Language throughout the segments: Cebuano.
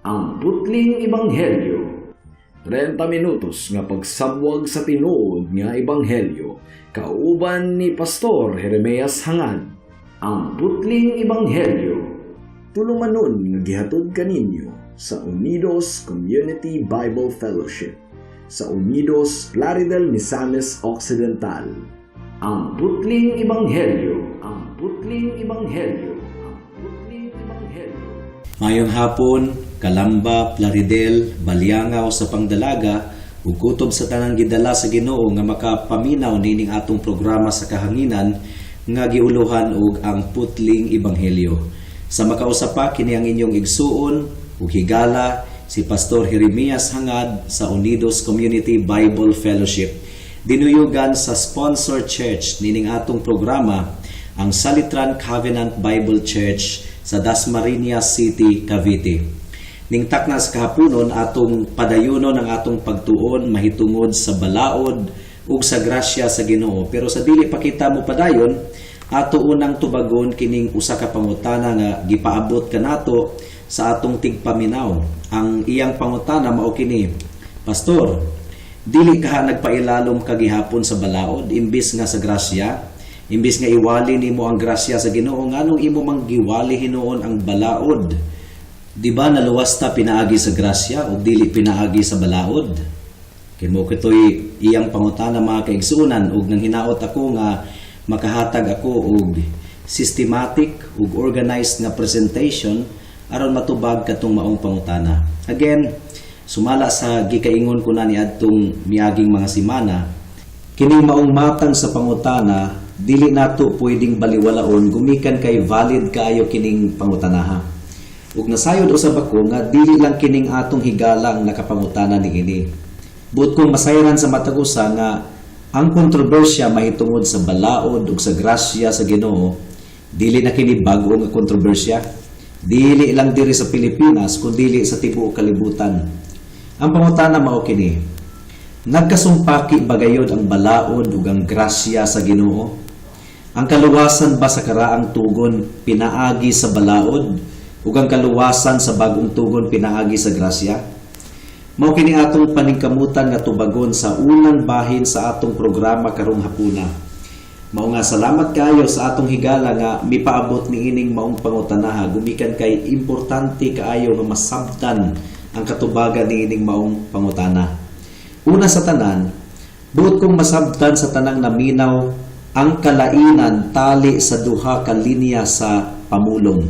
Ang Putling Ebanghelyo. 30 minutos nga pagsabwag sa tinuod nga ebanghelyo kauban ni Pastor Jeremias Hangad. Ang Putling Ebanghelyo. Tulumanon nga gihatod kaninyo sa Unidos Community Bible Fellowship sa Unidos, Plaridel, Misamis Occidental. Ang Putling Ebanghelyo. Ang Putling Ebanghelyo. Ang Putling Ebanghelyo. Mayong hapon, Kalamba, Plaridel, Baliangaw sa Pangdalaga, ug kutob sa tanang gidala sa Ginoo nga makapaminaw nining atong programa sa kahanginan nga giuluhan og Ang Putling Ebanghelyo. Sa makausa pa, kini ang inyong igsuon ug higala, si Pastor Jeremias Hangad sa Unidos Community Bible Fellowship. Dinuyugan sa sponsor church nining atong programa, ang Salitran Covenant Bible Church sa Dasmariñas City, Cavite. Ning takna sa kahaponon, atong padayunon ang atong pagtuon mahitungod sa balaod ug sa grasya sa Ginoo. Pero sa dili pa kita mo padayon, ato unang tubagon kining usa ka pangutana nga gipaabot kanato sa atong tigpaminaw. Ang iyang pangutana mao kini: "Pastor, dili kaha nagpailalom ka gihapon sa balaod imbis nga sa grasya? Imbis nga iwali nimo ang grasya sa Ginoo, nganong imo mang giwali hinuon ang balaod? Di ba naluwas ta pinaagi sa grasya o dili pinaagi sa balaod?" Kay mao kitoy iyang pangutana, mga kaigsuonan, ug nang hinaot ako nga makahatag ako og systematic ug organized nga presentation aron matubag katong maong pangutana. Again, sumala sa gikaingon ko na niadtong miaging mga simana, kining maong matang sa pangutana dili nato pwedeng baliwalaon gumikan kay valid kaayo kining pangutanaha. Ug nasayod usab ako nga dili lang kining atong higala ang nakapangutana niini. Buot kong masayran sa matag usa nga ang kontrobersya mahitungod sa balaod ug sa grasya sa Ginoo dili na kini bag-o nga kontrobersya. Dili lang diri sa Pilipinas kundi sa tibuok kalibutan. Ang pangutana mao kini: Nagkasumpaki ba gayod ang balaod ug ang grasya sa Ginoo? Ang kaluwasan ba sa karaang tugon pinaagi sa balaod ug ang kaluwasan sa bagong tugon pinaagi sa grasya? Mao kini atong paningkamutan nga tubagon sa unang bahin sa atong programa karong hapuna. Mao nga salamat kaayo sa atong higala nga mipaabot niining maong pangutanaha gumikan kay importante kaayo nga masabtan ang katubagan niining maong pangutana. Una sa tanan, buot kong masabtan sa tanang naminaw ang kalainan tali sa duha ka linya sa pamulong.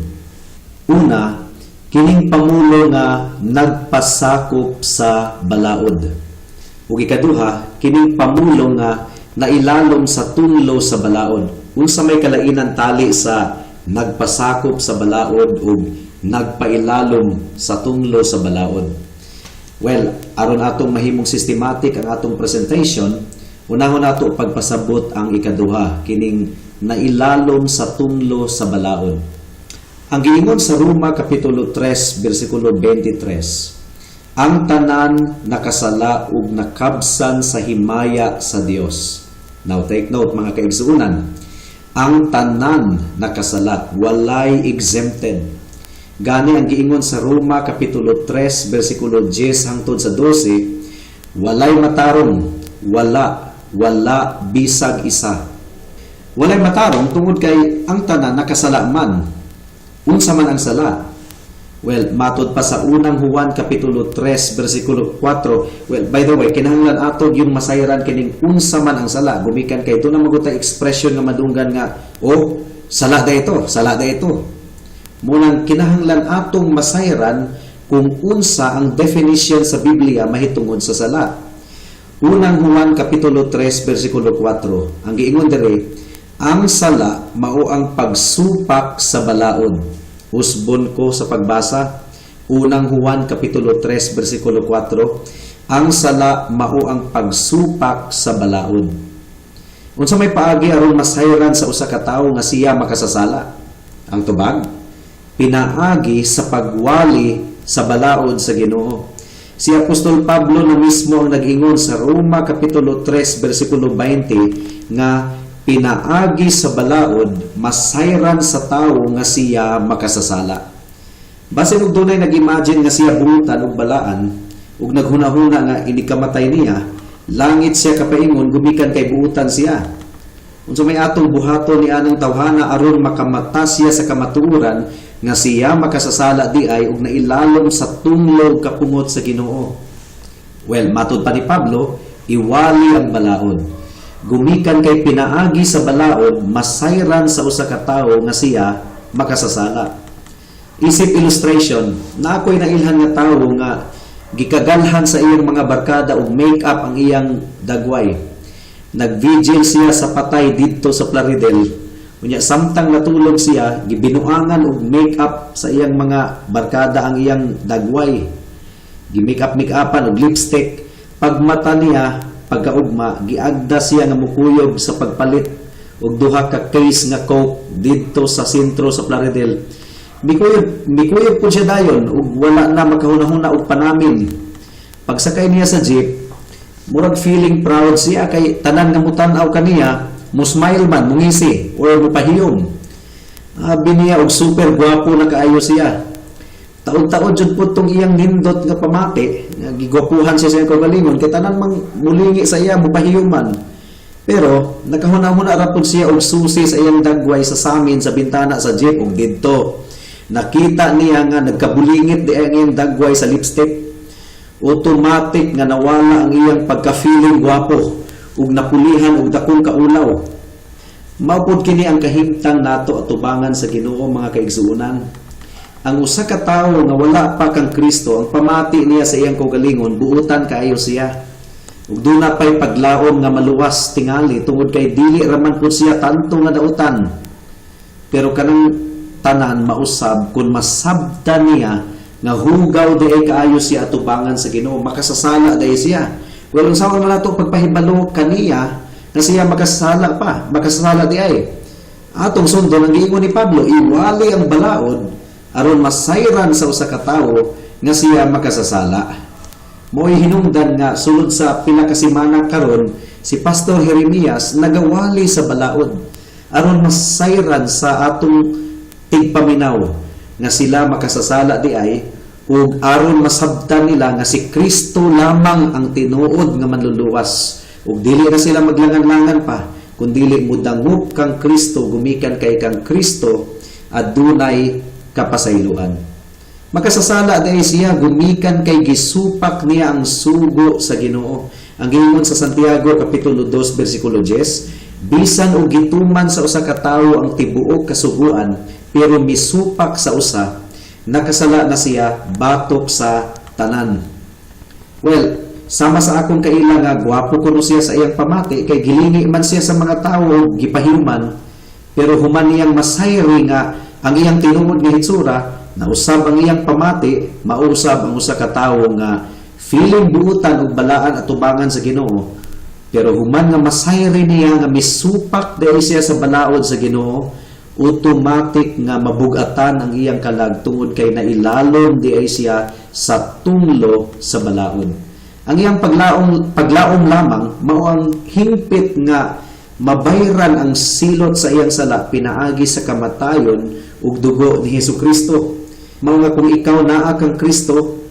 Una, kining pamulong nga nagpasakop sa balaod. Ug ikaduha, kining pamulong nga nailalom sa tunglo sa balaod. Unsa may kalainan tali sa nagpasakop sa balaod ug nagpailalom sa tunglo sa balaod? Well, aron atong mahimong systematic ang atong presentation, unahon nato pagpasabot ang ikaduha, kining nailalom sa tunglo sa balaod. Ang giingon sa Roma kapitulo 3 bersikulo 23, ang tanan nakasala ug nakabsan sa himaya sa Dios. Now take note, mga kaigsuonan, ang tanan nakasala, walay exempted. Gani ang giingon sa Roma kapitulo 3 bersikulo 10 hangtod sa 12, walay matarong, wala, wala bisag isa. Walay matarong tungod kay ang tanan nakasala man. Unsa man ang sala? Well, matod pa sa Unang Juan kapitulo 3 bersikulo 4. Well, by the way, kinahanglan ato yung masayran kining unsa man ang sala gumikan kay duna man gud expression nga madunggan nga, "Oh, sala da ito, sala da ito." Munang kinahanglan atong masayran kung unsa ang definition sa Biblia mahitungod sa sala. Unang Juan kapitulo 3 bersikulo 4. Ang giingon diri, ang sala mao ang pagsupak sa balaod. Usbon ko sa pagbasa. Unang Juan kapitulo 3 bersikulo 4. Ang sala mao ang pagsupak sa balaod. Unsa may paagi aron masayran sa usa ka tawo nga siya makasasala? Ang tubag, pinaagi sa pagwali sa balaod sa Ginoo. Si Apostol Pablo na mismo ang nag-ingon sa Roma kapitulo 3 bersikulo 20 nga pinaagi sa balaod masayran sa tawo nga siya makasasala. Basin og dunay nag-imagine nga siya buutan og balaan ug naghunahuna nga inigkamatay niya, langit siya kapaingon gumikan kay buutan siya. Unsa may atong buhaton ni anang tawhana aron makamata siya sa kamatuoran nga siya makasasala di ay ug nailalom sa tunglo ug kapungot sa Ginoo? Well, matod pa ni Pablo, iwali ang balaod. Gumikan kay pinaagi sa balaod, masayran sa usa ka tawo nga siya makasasala. Isip illustration, na ako'y nailhan nga tawo nga gikagalhan sa iyang mga barkada og make-up ang iyang dagway. Nag-vigil siya sa patay didto sa Plaridel. Unya samtang natulog siya, gibinuangan og make-up sa iyang mga barkada ang iyang dagway. Gi-make-up make-upan og lipstick. Pagmata niya, pagkaugma, giagda siya nga mukuyog sa pagpalit og duha ka case nga Coke didto sa sentro sa Plaridel. Mikuyog po siya dayon ug wala na makahuna-huna og panamin. Pagsakay niya sa jeep, murag feeling proud siya kay tanan nga mutan-aw kaniya, mo smile man, mungisi or mupahiyom. Abi niya og super gwapo na kaayo siya. Taod-taod jud po tong iyang nindot nga pamati, nga gigwapuhan siya sa iyang kaugalingon kay tanan mang mulingi sa iya, mupahiyom. Pero nakahuna-huna ra pud siya og susi sa iyang dagway sa samin sa bintana sa jeep, ug didto nakita niya nga nagkabulingit di ang iyang dagway sa lipstick. Automatic nga nawala ang iyang pagka-feeling gwapo ug napulihan og dakong kaulaw. Mao pud kini ang kahimtang nato atubangan sa Ginoo, mga kaigsuonan. Ang usa ka tawo nga wala pa kang Kristo, ang pamati niya sa iyang kaugalingon, buutan kaayo siya. Ug duna pay paglaom nga maluwas tingali tungod kay dili raman pud siya tanto nga dautan. Pero kanang tanan mausab kung masabtan niya nga hugaw diay kaayo siya atubangan sa Ginoo, makasasala diay siya. Well, unsa man nato pagpahibalo kaniya nga siya makasasala pa, makasasala diay? Atong sundon ang giingon ni Pablo, iwali ang balaod aron masayran sa usa ka tawo nga siya makasasala. Mo'y hinungdan nga sulod sa pila ka semana karon, si Pastor Jeremias nagawali sa balaod aron masayran sa atong tigpaminaw nga sila makasasala di ay ug aron masabtan nila nga si Kristo lamang ang tinuod nga manluluwas ug dili na sila maglangan-langan pa kundili mudangop kang Kristo gumikan kay kang Kristo adunay kapasayloan. Makasasala dahil siya gumikan kay gisupak niya ang sugo sa Ginoo. Ang giingon sa Santiago kapitulo 2 bersikulo 10, bisan og gituman sa usa ka tawo ang tibuok kasuguan pero misupak sa usa, nakasala na siya batok sa tanan. Well, sama sa akong kaila nga gwapo kuno siya sa iyang pamati kay gilingi man siya sa mga tawo, gipahiuman, pero human niyang masayri nga ang iyang tinuod nga hitsura, nausab ang iyang pamati, mausab ang usa ka tawo nga feeling buutan ug balaan atubangan sa Ginoo. Pero human nga masayri niya nga misupak dahil siya sa balaod sa Ginoo, automatic nga mabugatan ang iyang kalag tungod kay nailalom di ay siya sa tunglo sa balaod. Ang iyang paglaom lamang mao ang hingpit nga mabayran ang silot sa iyang sala pinaagi sa kamatayon ug dugo ni Hesus Kristo. Mao nga kung ikaw naa kang Kristo,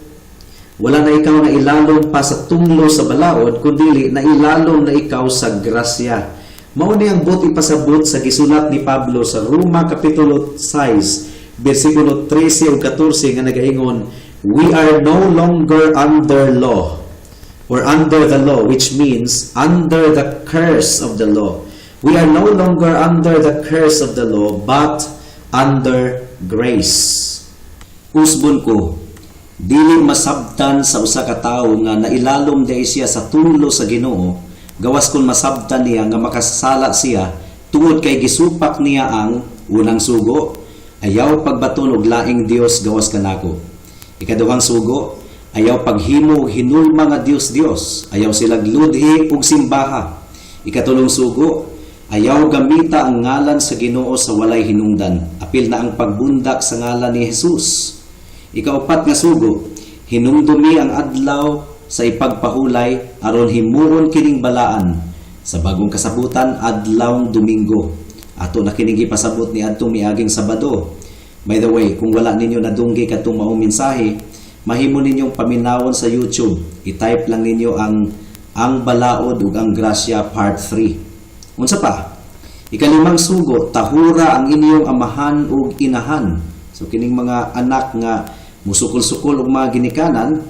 wala na ikaw na ilalom pa sa tunglo sa balaod, kundili nailalom na ikaw sa grasya. Mao ni ang buot ipasabot sa gisulat ni Pablo sa Roma kapitulo 6 bersikulo 13 ug 14 nga nagaingon, "We are no longer under law," or under the law, which means under the curse of the law. "We are no longer under the curse of the law, but under grace." Usbon ko, dili masabtan sa usa ka tawo nga nailalom diay siya sa tunglo sa Ginoo gawas kung masabtan niya nga makasala siya tungod kay gisupak niya ang unang sugo, ayaw pagbaton og laing Dios gawas kanako. Ikaduhang sugo, ayaw paghimo og hinulma nga Dios Dios, ayaw sila ludhi ug simbaha. Ikatulong sugo, ayaw gamita ang ngalan sa Ginoo sa walay hinungdan, apil na ang pagbundak sa ngalan ni Jesus. Ikaupat nga sugo, hinumdumi ang adlaw sa ipagpahulay aron himuon kining balaan. Sa bagong kasabutan, adlawng Domingo. Ato na kining gipasabot ni adtong miaging Sabado. By the way, kung wala ninyo nadunggi kadtong maong mensahe, mahimo ninyong paminawon sa YouTube. I-type lang ninyo ang Balaod ug ang Grasya Part 3. Unsa pa? Ikalimang sugo, tahura ang inyong amahan ug inahan. So kining mga anak nga musukol-sukol og mga ginikanan,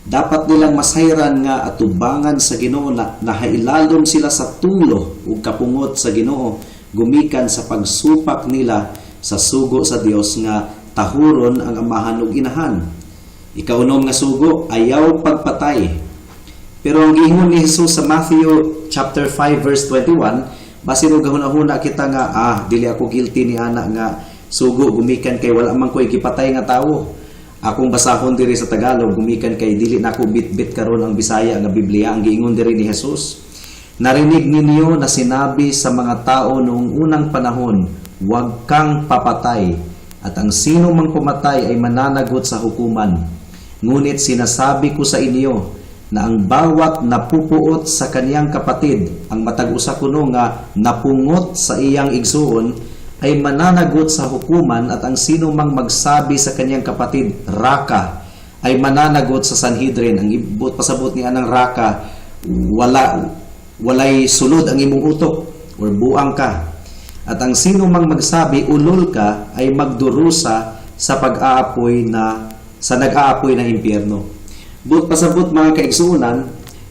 dapat nilang masayran nga atubangan sa Ginoo na nahailalom sila sa tulo ug kapungot sa Ginoo gumikan sa pagsupak nila sa sugo sa Dios nga tahuron ang amahan ug inahan. Ikaunom nga sugo, ayaw pagpatay. Pero ang giingon ni Jesus sa Matthew chapter 5 verse 21, basin og gahuna-huna kita nga dili ako guilty ni ana nga sugo gumikan kay wala man ko'y gipatay nga tawo. Akong basahon diri sa Tagalog gumikan kay dili nako bit-bit karon ang Bisaya nga Biblia. Ang giingon diri ni Jesus, "Narinig ninyo na sinabi sa mga tao noong unang panahon, 'Huwag kang papatay, at ang sino mang pumatay ay mananagot sa hukuman.' Ngunit sinasabi ko sa inyo na ang bawat napupuot sa kaniyang kapatid, ang matag usa kuno nga napungot sa iyang igsuon, ay mananagot sa hukuman, at ang sino mang magsabi sa kaniyang kapatid, 'Raka,' ay mananagot sa Sanhedrin." Ang ibot pasabot ni anang raka, walay sulod ang imong utok or buang ka. "At ang sino mang magsabi, 'Ulol ka,' ay magdurusa sa pag-aapoy na sa nag-aapoy na impyerno." Buot pasabot, mga kaigsuonan,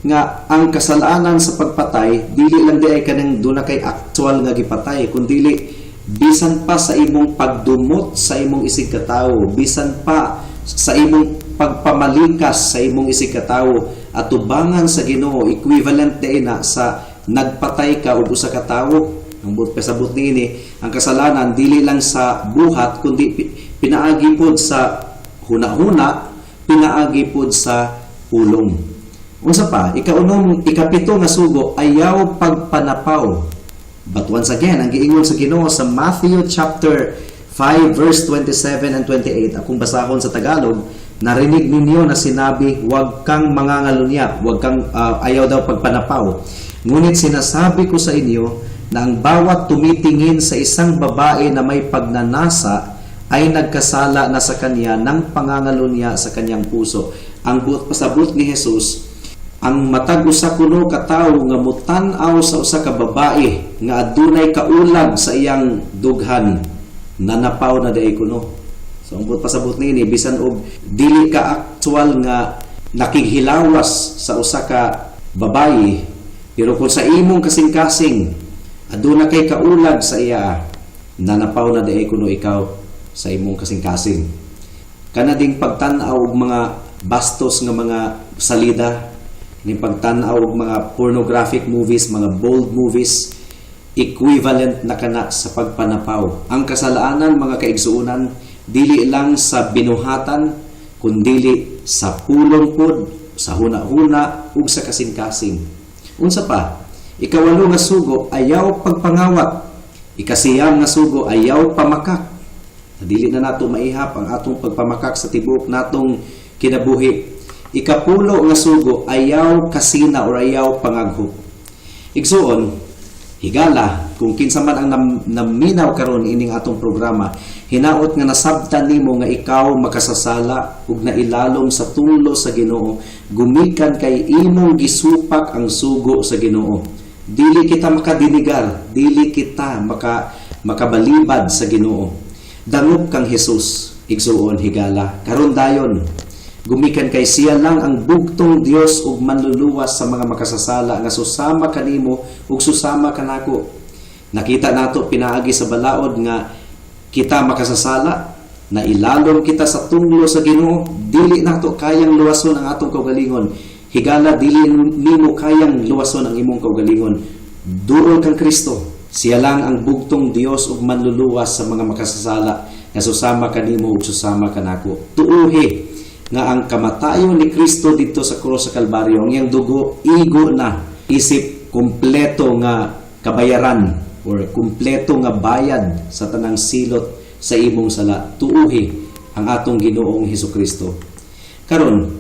nga ang kasalanan sa pagpatay dili lang di ay kanang duna kay actual nga gipatay, kundili bisan pa sa imong pagdumot sa imong isig katawo, bisan pa sa imong pagpamalikas sa imong isig katawo, atubangan sa Ginoo equivalent di na sa nagpatay ka og usa ka tawo. Ang buot pasabot niini, ang kasalanan dili lang sa buhat kundi pinaagi pod sa huna-huna, pinaagi pod sa pulong. Unsa pa? Ikaunom, ikapito nga sugo, ayaw pagpanapaw. But once again, ang giingon sa Ginoo sa Matthew chapter 5 verse 27 and 28, akong basahon sa Tagalog, "Narinig ninyo na sinabi, 'Huwag kang mangangalunya,' huwag kang ayaw daw pagpanapaw. Ngunit sinasabi ko sa inyo na ang bawat tumitingin sa isang babae na may pagnanasa ay nagkasala na sa kanya ng pangangalunya sa kanyang puso." Ang buot pasabot ni Jesus, ang matag usa kuno ka tawo nga mutan-aw sa usa ka babae nga adunay kaulag sa iyang dughan, nanapaw na diay kuno. So ang buot pasabot niini, bisan og dili ka actual nga nakighilawas sa usa ka babae, pero kung sa imong kasing-kasing aduna kay kaulag sa iya, nanapaw na diay kuno ikaw sa imong kasing-kasing. Kana ding pagtan-aw og mga bastos nga mga salida, ning pagtan-aw og mga pornographic movies, mga bold movies, equivalent na kana sa pagpanapaw. Ang kasalanan, mga kaigsuonan, dili lang sa binuhatan, kundili sa pulong pod, sa huna-huna ug sa kasing-kasing. Unsa pa? Ikawalo nga sugo, ayaw pagpangawat. Ikasiyam nga sugo, ayaw pamakak. Dili na nato maihap ang atong pagpamakak sa tibuok natong kinabuhi. Ikapulo nga sugo, ayaw kasina or ayaw pangaghop. Igsuon, higala, kung kinsa man ang naminaw karon ining atong programa, hinaot nga nasabtan nimo nga ikaw makasasala ug nailalom sa tulo sa Ginoo gumikan kay imong gisupak ang sugo sa Ginoo. Dili kita makadinigar, dili kita makabalibad sa Ginoo. Dangop kang Jesus, igsuon, higala, karon dayon gumikan kay siya lang ang bugtong Dios ug manluluwas sa mga makasasala nga susama kanimo ug susama kanako. Nakita nato pinaagi sa balaod nga kita makasasala, na ilalom kita sa tunglo sa Ginoo, dili nato kayang luwason ang atong kaugalingon. Higala, dili nimo kayang luwason ang imong kaugalingon. Duol kang Kristo. Siya lang ang bugtong Dios ug manluluwas sa mga makasasala nga susama kanimo ug susama kanako. Tuuhi nga ang kamatayon ni Kristo didto sa krus sa Kalbaryo, ang iyang dugo igo na isip kumpleto nga kabayaran or kumpleto nga bayad sa tanang silot sa imong sala. Tuuhi ang atong Ginoong Hesukristo. Karon,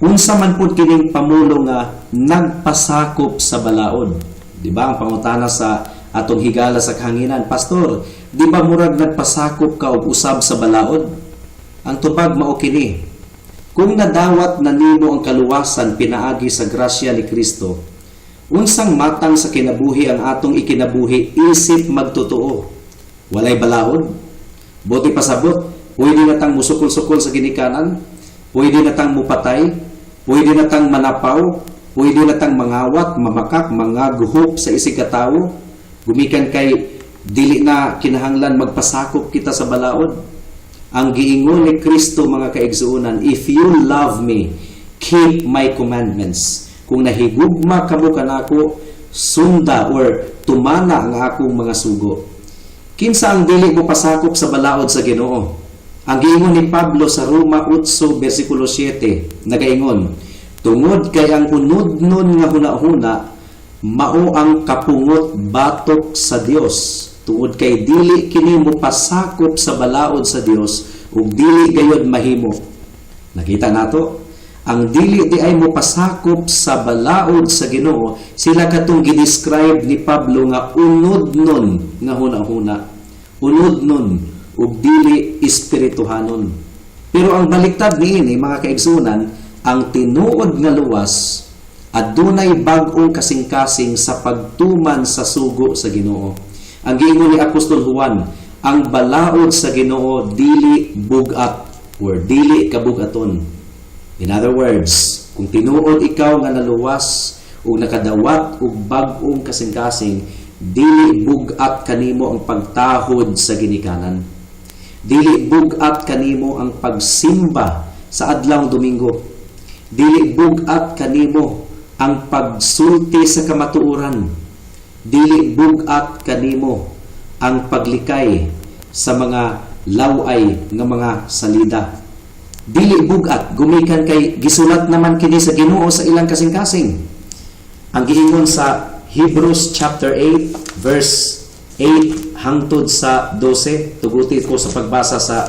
unsa man pud kining pamulo nga nagpasakop sa balaod? Di ba ang pangutana sa atong higala sa kahanginan. Pastor, di ba murag nagpasakop ka og usab sa balaod? Ang tubag mao kini: Kung nadawat na nimo ang kaluwasan pinaagi sa grasya ni Kristo, unsang matang sa kinabuhi ang atong ikinabuhi isip magtotoo? Walay balaod? Buot pasabot, pwede na tang musukol-sukol sa ginikanan, pwede na tang mupatay, pwede na tang manapaw, pwede na tang mangawat, mamakak, mangaguhop sa isig katawo, gumikan kay dili na kinahanglan magpasakop kita sa balaod. Ang giingon ni Kristo, mga kaigsuonan, "If you love me, keep my commandments." Kung nahigugma kamo kanako, sunda or tumana ang akong mga sugo. Kinsa ang dili mo pasakop sa balaod sa Ginoo? Ang giingon ni Pablo sa Roma 8 versikulo 7, nagaingon, "Tungod kay ang unodnon nga hunahuna mao ang kapungot batok sa Dios, tungod kay dili kini mo pasakop sa balaod sa Dios ug dili gayod mahimo." Nakita nato, ang dili diay mo pasakop sa balaod sa Ginoo, sila katong gidescribe ni Pablo nga unodnon nga hunahuna. Unodnon ug dili espirituhanon. Pero ang baliktad niini, mga kaigsunan, ang tinuod nga luwas adunay bag-ong kasing-kasing sa pagtuman sa sugo sa Ginoo. Ang giingon ni Apostol Juan, ang balaod sa Ginoo dili bugat or dili kabugaton. In other words, kung tinuod ikaw nga naluwas ug nakadawat og bag-ong kasing-kasing, dili bugat kanimo ang pagtahod sa ginikanan. Dili bugat kanimo ang pagsimba sa adlaw Domingo. Dili bugat kanimo ang pagsulti sa kamatuoran. Dili bugat kanimo ang paglikay sa mga laway nga mga salida. Dili bugat gumikan kay gisulat naman kini sa Ginoo sa ilang kasing-kasing. Ang giingon sa Hebrews chapter 8 verse 8 hangtod sa 12, tuguti ko sa pagbasa sa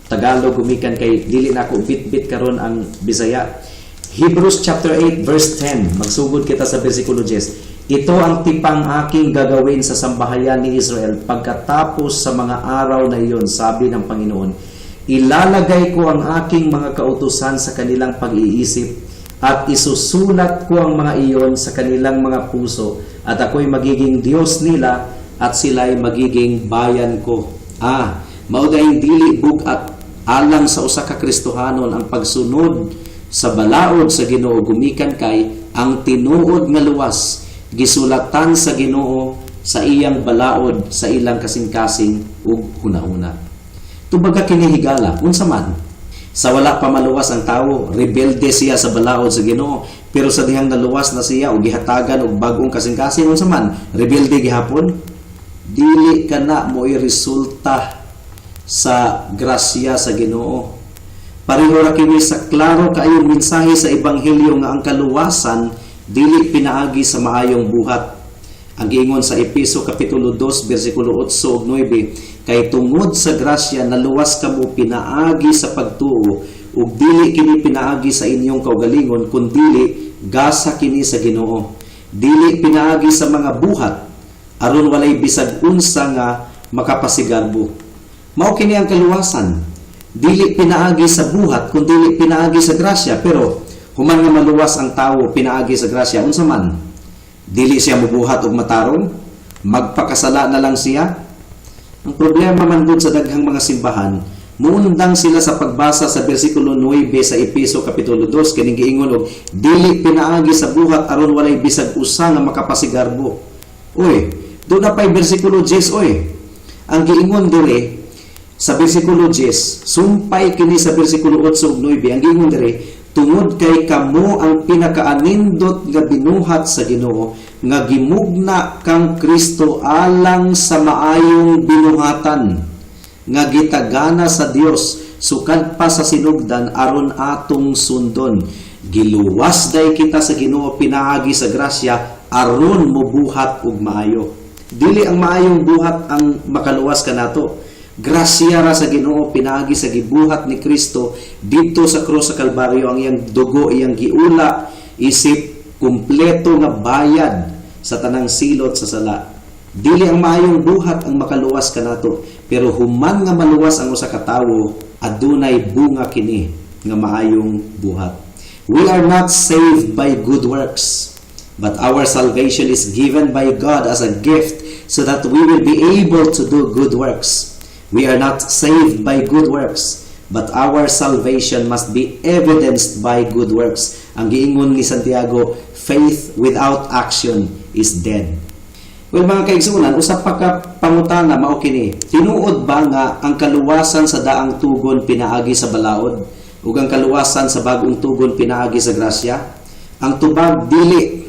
Tagalog gumikan kay dili na ako bit-bit karon ang Bisaya. Hebrews chapter 8 verse 10, magsugod kita sa versikulo 10. "Ito ang tipang aking gagawin sa sambahayan ni Israel pagkatapos sa mga araw na iyon, sabi ng Panginoon. Ilalagay ko ang aking mga kautusan sa kanilang pag-iisip at isusulat ko ang mga iyon sa kanilang mga puso at ako'y magiging Diyos nila at sila'y magiging bayan ko." Ah, mao dayong dili bugat alang sa usa ka Kristohanon ang pagsunod sa balaod sa Ginoo gumikan kay ang tinuod nga luwas gisulatan sa Ginoo sa iyang balaod sa ilang kasing-kasing ug hunahuna. Tubaga kini, higala, unsa man? Sa wala pa maluwas ang tawo, rebelde siya sa balaod sa Ginoo, pero sa dihang naluwas na siya ug gihatagan og bag-ong kasing-kasing, unsa man? Rebelde gihapon? Dili kana mo'y resulta sa grasya sa Ginoo. Pareho ra kini sa klaro kaayong mensahe sa ebanghelyo nga ang kaluwasan dili pinaagi sa maayong buhat. Ang giingon sa Epeso kapitulo 2 bersikulo 8 ug 9, "Kay tungod sa grasya naluwas kamo pinaagi sa pagtuo, ug dili kini pinaagi sa inyong kaugalingon, kundili gasa kini sa Ginoo. Dili pinaagi sa mga buhat, aron walay bisag unsa nga makapasigarbo." Mao kini ang kaluwasan. Dili pinaagi sa buhat, kundili pinaagi sa grasya. Pero human nga maluwas ang tawo pinaagi sa grasya, unsa man? Dili siya mubuhat og matarong? Magpakasala na lang siya? Ang problema man gud sa daghang mga simbahan, muundang sila sa pagbasa sa bersikulo 9 sa Epeso kapitulo 2, kining giingon og dili pinaagi sa buhat aron walay bisag usa nga makapasigarbo. Uy, duna pay bersikulo 10, oy. Ang giingon dire sa bersikulo 10, sumpay kini sa bersikulo 8 ug 9. Ang giingon dire, "Tungod kay kamo ang pinakaanindot nga binuhat sa Ginoo nga gimugna kang Kristo alang sa maayong binuhatan nga gitagana sa Dios sukad pa sa sinugdan aron atong sundon." Giluwas day kita sa Ginoo pinaagi sa grasya aron mobuhat og maayo. Dili ang maayong buhat ang makaluwas kanato. Grasya ra sa Ginoo pinaagi sa gibuhat ni Kristo didto sa krus sa Kalbaryo, ang iyang dugo iyang giula isip kumpleto nga bayad sa tanang silot sa sala. Dili ang maayong buhat ang makaluwas kanato, pero human nga maluwas ang usa ka tawo, adunay bunga kini nga maayong buhat. We are not saved by good works, but our salvation is given by God as a gift so that we will be able to do good works. We are not saved by good works, but our salvation must be evidenced by good works. Ang giingon ni Santiago, "Faith without action is dead." Well, mga kaigsuonan, usa pa ka pangutana mao kini. Tinuod ba nga ang kaluwasan sa daang tugon pinaagi sa balaod ug ang kaluwasan sa bag-ong tugon pinaagi sa grasya? Ang tubag, dili.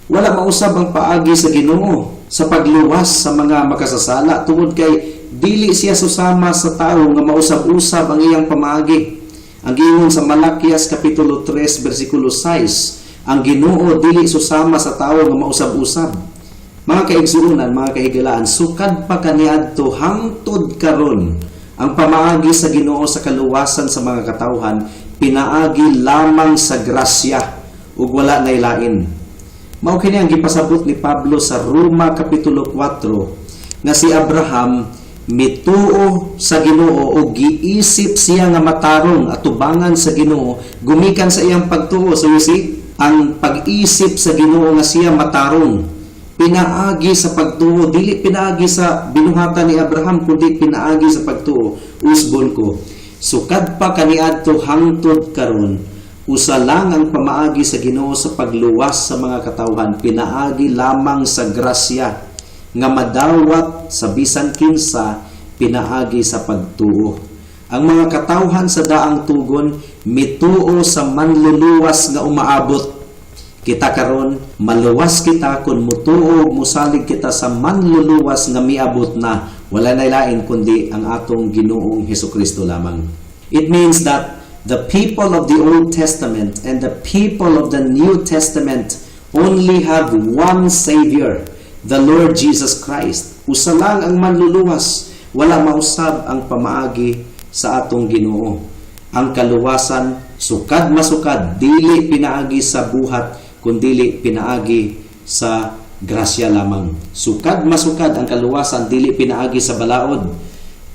Wala mausab ang paagi sa Ginoo sa pagluwas sa mga makasasala tungod kay dili siya susama sa tawo nga mausab-usab ang iyang pamaagi. Ang giingon sa Malakias kapitulo 3 bersikulo 6, ang Ginoo dili susama sa tawo nga mausab-usab. Mga kaigsuonan, mga kahigalaan, sukad pa kaniadto hangtod karon, ang pamaagi sa Ginoo sa kaluwasan sa mga katawhan pinaagi lamang sa grasya ug wala nay lain. Mao kini ang gipasabot ni Pablo sa Roma kapitulo 4 nga si Abraham mituo sa Ginoo ug giisip siya nga matarong atubangan sa Ginoo gumikan sa iyang pagtuo. So you see, ang pag-isip sa Ginoo nga siya matarong pinaagi sa pagtuo, dili pinaagi sa binuhatan ni Abraham kundi pinaagi sa pagtuo. Usbon ko, sukad pa kaniadto hangtod karon, usa lang ang pamaagi sa Ginoo sa pagluwas sa mga katawhan, pinaagi lamang sa grasya nga madawat sa bisan kinsa pinaagi sa pagtuo. Ang mga katawhan sa daang tugon mituo sa manluluwas nga umaabot. Kita karon, maluwas kita kung mutuo, musalig kita sa manluluwas nga miabot na, wala na lain kundi ang atong Ginoong Hesukristo lamang. It means that the people of the Old Testament and the people of the New Testament only have one Savior, the Lord Jesus Christ. Usa lang ang manluluwas, wala mausab ang pamaagi sa atong Ginoo. Ang kaluwasan, sukad masukad, dili pinaagi sa buhat kundili pinaagi sa grasya lamang. Sukad masukad, ang kaluwasan dili pinaagi sa balaod.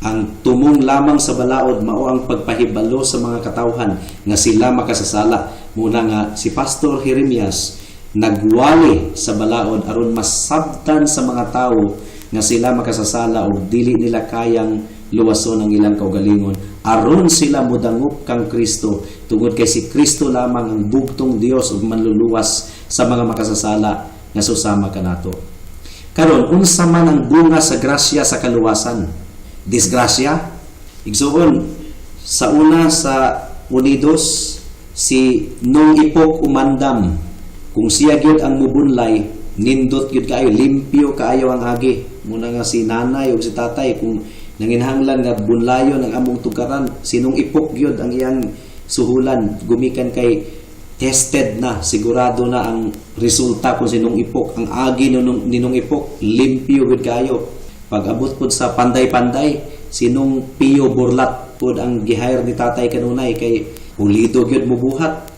Ang tumong lamang sa balaod mao ang pagpahibalo sa mga katawhan nga sila makasasala. Muna nga si Pastor Jeremias nagwali sa balaod aron masabtan sa mga tawo nga sila makasasala ug dili nila kayang luwason ang ilang kaugalingon aron sila modangop kang Kristo, tungod kay si Kristo lamang ang bugtong Dios ug manluluwas sa mga makasasala nga susama kanato. Karon, unsa man ang bunga sa grasya sa kaluwasan? Disgrasya? Igsuon, sa una sa Unidos, si Nung Ipok Umandam, kung siya gyud ang mubunlay, nindot gyud kaayo, limpyo kaayo ang agi. Muna nga si nanay o si tatay, kung nanginahanglan nga bunlayon ang among tugaran, si Nung Ipok gyud ang iyang suhulan gumikan kay tested na, sigurado na ang resulta kung si Nung Ipok. Ang agi ni Nung Ipok, limpyo gyud kaayo. Pag abot pud sa panday-panday, si Nung Pio Burlat pud ang gihire ni tatay kanunay kay pulido gyud mubuhat,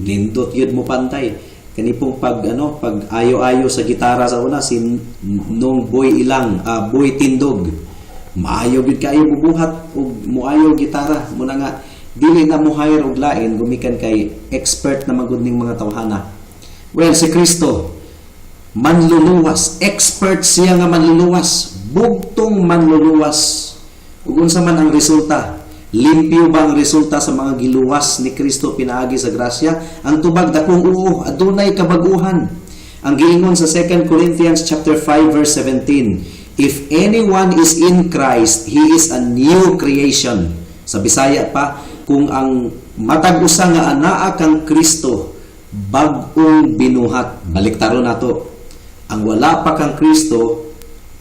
nindot gyud mo pantay. Kani pong pag ano, pag ayo-ayo sa gitara sa una, si Nung Boy Ilang, Boy Tindog, maayo gyud kaayo mubuhat ug muayo gitara. Muna nga dili na mo hire og lain gumikan kay expert na magud ning mga tawhana. Well, si Kristo manluluwas, expert siya nga manluluwas, bugtong manluluwas. Ug unsa man ang resulta? Limpyo ba ang resulta sa mga giluwas ni Kristo pinaagi sa grasya? Ang tubag, dakong uo, adunay kabaguhan. Ang giingon sa 2 Corinthians chapter 5 verse 17, "If anyone is in Christ, he is a new creation." Sa Bisaya pa, kung ang matag usa nga anaa kang Kristo, bag-ong binuhat. Baliktaron nato. Ang wala pa kang Kristo,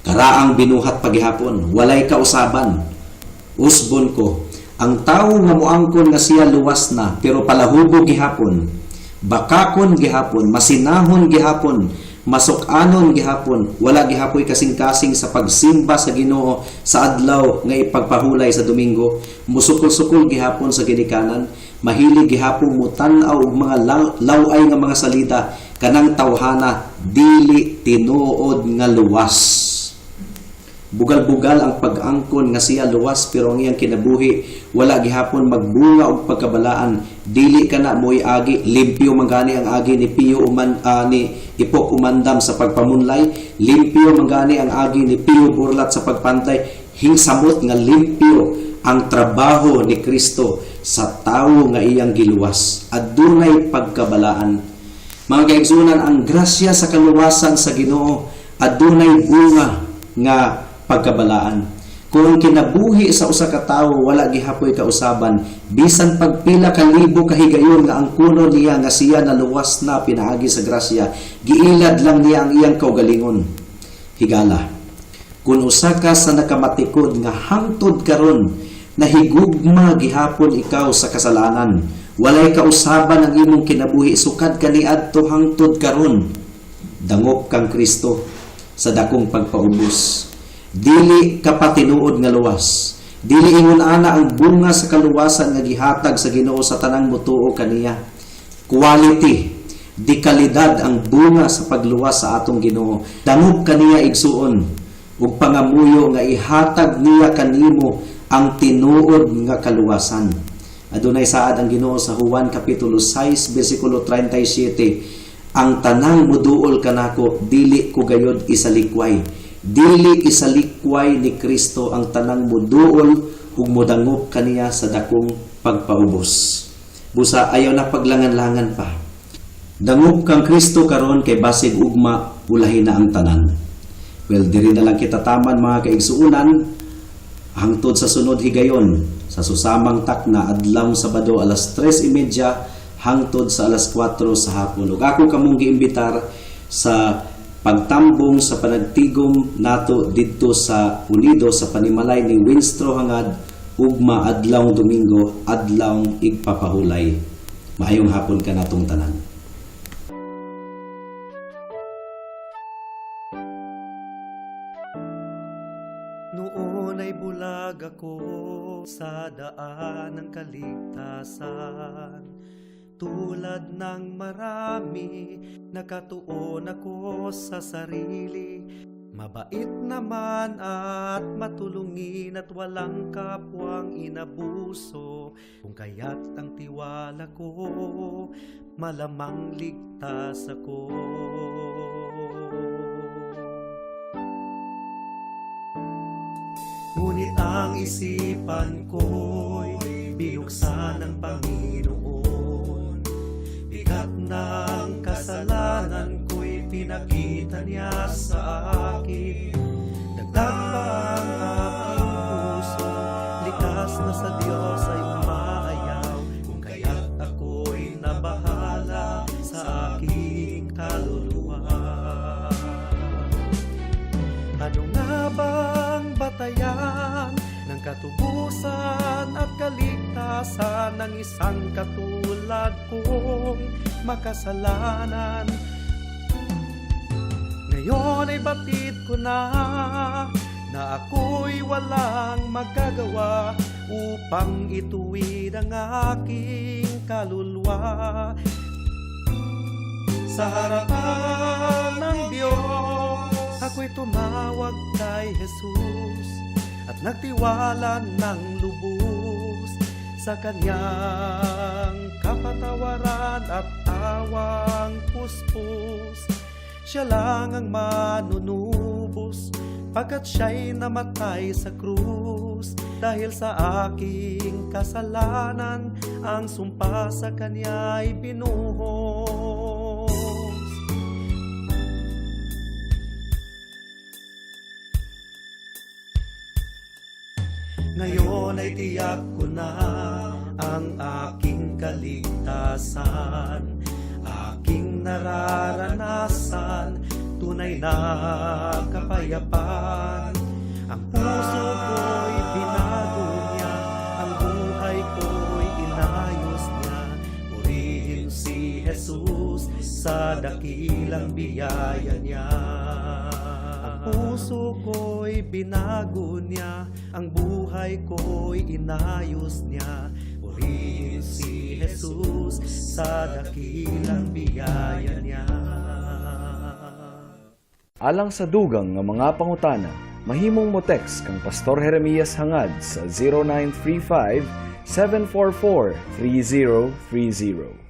karaang binuhat pagihapon, walay kausaban. Usbon ko, ang tawo nga moangkon nga siya luwas na pero palahubog gihapon, bakakon gihapon, masinahon gihapon, masuk-anon gihapon, wala gihapoy kasing-kasing sa pagsimba sa Ginoo sa adlaw nga ipagpahulay sa Domingo, musukol-sukol gihapon sa ginikanan, mahilig gihapon mutan-aw og mga laway nga mga salida, kanang tawhana dili tinuod nga luwas. Bugal-bugal ang pag-angkon nga siya luwas, pero ang iyang kinabuhi wala gihapon magbunga og pagkabalaan. Dili kana mo'y agi. Limpyo man gani ang agi ni Pio uman ni Ipok Umandam sa pagpamunlay, limpyo man gani ang agi ni Pio Burlat sa pagpantay. Hingsamot nga limpyo ang trabaho ni Kristo sa tawo nga iyang giluwas. Adunay pagkabalaan. Mga kaigsunan, ang grasya sa kaluwasan sa Ginoo adunay bunga nga pagkabalaan. Kung kinabuhi sa usa ka tawo wala gihapoy kausaban, bisan pagpila ka libo ka higayon nga ang kuno niya nga siya naluwas na pinaagi sa grasya, giilad lang niya ang iyang kaugalingon. Higala, kung usa ka sa nakamatikod nga hangtod karon nahigugma gihapon ikaw sa kasalanan, walay kausaban ang imong kinabuhi sukad kaniadto hangtod karon, dangop kang Kristo sa dakong pagpaubos. Dili ka pa tinuod nga luwas. Dili ingon ana ang bunga sa kaluwasan nga gihatag sa Ginoo sa tanang motuo kaniya. Quality, di kalidad ang bunga sa pagluwas sa atong Ginoo. Dangop kaniya, igsuon, ug pangamuyo nga ihatag niya kanimo ang tinuod nga kaluwasan. Adunay saad ang Ginoo sa Juan kapitulo 6 bersikulo 37: "Ang tanang muduol kanako, dili ko gayod isalikway." Dili isalikway ni Kristo ang tanang muduol ug modangop kaniya sa dakong pagpaubos. Busa ayaw na paglangan-langan pa. Dangop kang Kristo karon kay basig ugma ulahi na ang tanan. Well, diri na lang kita taman, mga kaigsuunan, hangtod sa sunod higayon sa susamang takna, adlaw Sabado, alas 3:30 hangtod sa alas 4 sa hapon. Ug ako kamong giimbitar sa pagtambong sa panagtigom nato didto sa Unido sa panimalay ni Winstro Hangad ugma adlaw Domingo, adlaw igpapahulay. Maayong hapon kanatong tanan. Noon ay bulag ako sa daan ng kaligtasan. Tulad ng marami, nakatuon ako sa sarili. Mabait naman at matulungin at walang kapwang inabuso. Kung kaya't ang tiwala ko, malamang ligtas ako. Ngunit ang isipan ko'y binuksan ng Panginoon. Bigat ng kasalanan ko'y pinakita niya sa akin. Dagdag pa ang aking puso, likas na sa Diyos ay umaayaw. Kung kaya't ako'y nabahala sa aking kaluluwa. Ano nga bang batayan ng katubusan at kaligtasan ng isang katulad kong makasalanan? Ngayon ay batid ko na na ako'y walang magagawa upang ituwid ang aking kaluluwa. Sa harapan ng Diyos, ako'y tumawag kay Jesus at nagtiwala ng lubos sa kanyang kapatawaran at awang puspos. Siya lang ang manunubos pagkat siya'y namatay sa krus. Dahil sa aking kasalanan, ang sumpa sa kanya'y binuhos. Ngayon ay tiyak ko na ang aking kaligtasan. Aking nararanasan, tunay na kapayapaan. Ang puso ko'y binago niya, ang buhay ko'y inayos niya. Purihin si Jesus sa dakilang biyaya niya. Ang puso ko'y binago niya, ang buhay ko'y inayos niya. Purihin si Jesus sa dakilang biyaya niya. Alang sa dugang nga mga pangutana, Mahimong mo text kang Pastor Jeremias Hangad sa 0935 744 3030.